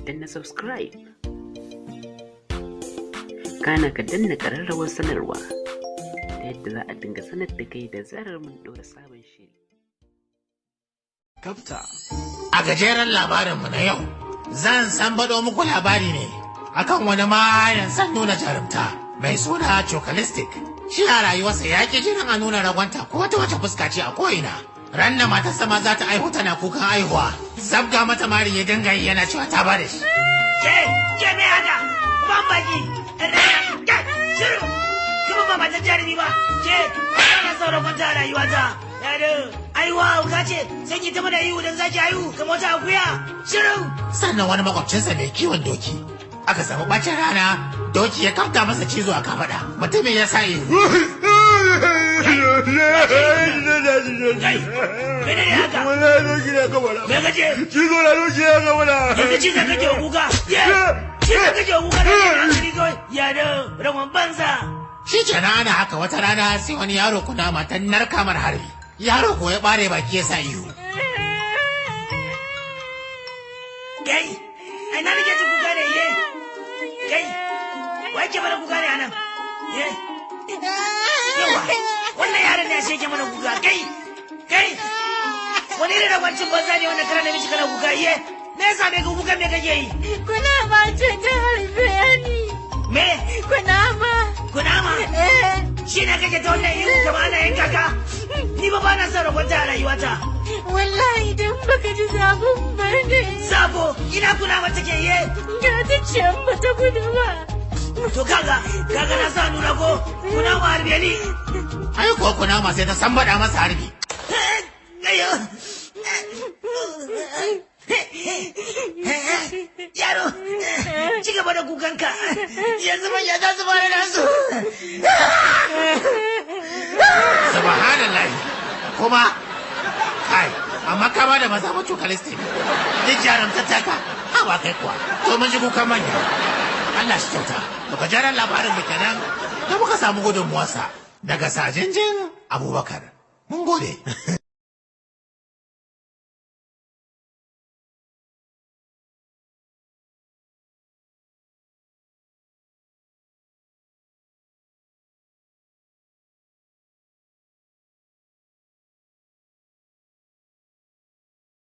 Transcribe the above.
Danna subscribe, kana ka danna ƙararrawar sanarwa ta yadda za a dinga sanar da kai da zarar mun ɗora sabon shiri. Kafta. A gajeren labarinmu na yau, zan san baɗo muku labari ne akan wani mayan san nuna jarumta mai suna Chocalistic. Shi a rayuwarsa ya ƙi jiran a nuna ragwanta ko ta wace fuska ce a ko'ina. Ran da matarsa ma za ta aihu tana kukan aihuwa, zabga mata mari ya dinga yi yana cewa ta bada shi. Ke, ke me haka? Ban baki. Ke, shiru. Kuma ba matan jarumi ba. Ke, ana sauran kwanta a rayuwata. Yaro, aiwa hauka ce, sai ki ta mana ihu don zaki haihu kamar wata akuya. Shiru. Sannan wani makwabcinsa mai kiwon doki. Aka samu ɓacin rana, doki ya kafta masa cizo a kafaɗa. Mutumin ya sa ihu. Kai, mene ne haka? Wallahi doki ne kamar. Me kace? Cizo na doki ya kamar. Yanzu cizon kake wa kuka? Ye, cizon kake wa kuka na ne hankali kawai. Yaro, ragon banza. Shi kenan ana haka wata rana sai wani yaro kunama ta narkamar harbi. Yaro ko ya ɓare baki ya sa ihu. Kai, ai na nake jin kuka ne, ye. Kai, wa yake mana kuka ne anan? Ye. Yawa, wannan yaron ne ashe yake mana kuka. Kai, kai. Wani irin ragwancin banza ne wannan kana namiji kana kuka, ye. Me yasa me ka kuka me kake yi? Kunama ce ta harbe ni. Me? Kunama. Kunama? Eh, Shi ne kake ta wannan ihu kamar ana yanka ka? Ni ba ba na son ragwanta a rayuwata. wallahi idan baka ji zafin ba ne. Sabo, ina kunama take ye. Ga ta can ba ta gudu ba. To kaga, kaga na sa nuna ko kunama harbe ni. Ai kuwa kunama sai ta sambaɗa masa harbi. Ayo. Yaro, ci gaba da kukanka. Yanzu manya za su fara nasu. Subhanallah. Kuma kai, amma ka ba da maza ba Chocalistic. Duk jarumtar taka, ha ba kai kuwa. To mun ji kukan manya. Allah shi kyauta. To gajeren labarin mu kenan da muka samu gudunmuwarsa daga Sajinjin Abubakar. Mun gode.